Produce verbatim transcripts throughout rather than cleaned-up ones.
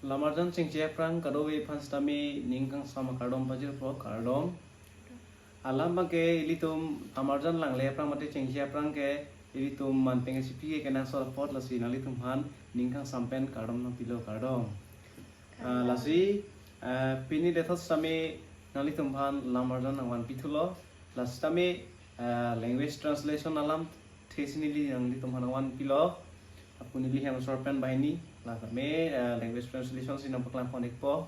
Lamarjan chengche aphrang kadokave aphan sitame ning kangsam akardom pajirpo, kardom. Alam abangke ilitum lamarjan langle aphrang mate chengche aphrang ke ilitum manpeng sipi ke kenangsot apot, lasi nanglitum aphan ning kangsam pen kardom nangpilo, kardom. Ah, lasi, ah, pini dethot sitame nanglitum aphan lamarjan nangvanpithulo. Lasi sitame, ah, language translation alamthe si neli nanglitum aphan nangvanpilo. Apuni neli hem sor pen banghini, la sitame, ah, language translation si nangpaklang pon-ikpo.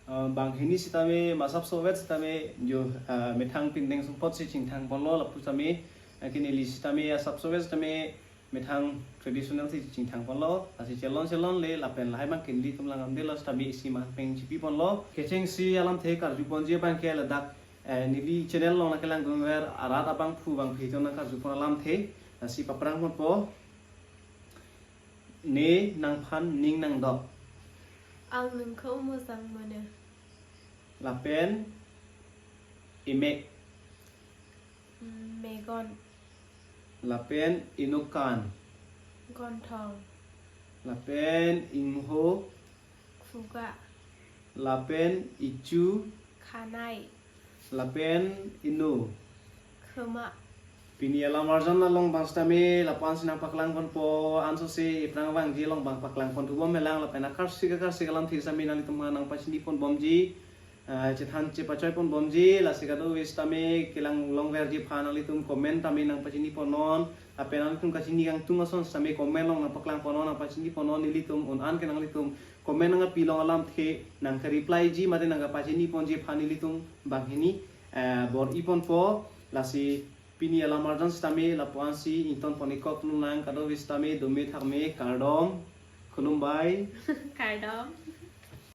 Ah, banghini sitame masap sovet sitame jo, ah, methang pindeng sumpot si chingthang ponlo, lapu sitame, ah, ke neli sitame asap sovet sitame methang traditional si chingthang ponlo, lasi chelon chelon le lapen lahai abangke nelitum langdamdelo sitame isi manpeng chipi ponlo. Kechengsi alamthe karju ponji abangke ladak, eh, neli channel along nangkelangdunver arat abangphu bangphi atum nangkarju pon alamthe, lasi paphrang ponpo. Ne nangphan ning nangdok. Ang ningkho mojang mane. Lapen imek. Megon. Lapen inuk kan. Gonthong. Lapen ingho. Khuga. Lapen ichu. Khanai. Lapen inu. Khema. Pini alamarjan along abang sitame lapu-an si nangpaklang ponpo, ansose aphrang abangji along abang paklang ponthu bomlang, lapen akarsik akarsik alamthe sitame nanglitum aphan nangpachini ponbomji, ah, chethan chepachoi ponbomji, lasi kadokave sitame kelang longverji aphan nanglitum comment tame nangpachini ponnon, lapen nanglitum kachini kangtung ason sitame comment along nangpaklang ponnon, nangpachini ponnon, nelitum un-an ke nanglitum comment nangpi long alamthe nangkareplyji mate nangkapachini ponji aphan nelitum banghini, eh, bor-i ponpo. Lasi pini alamarjan sitame lapu-an si ington pon-ikkok nang, kadokave sitame dome thakme, kardom, khulumbai. Kardom.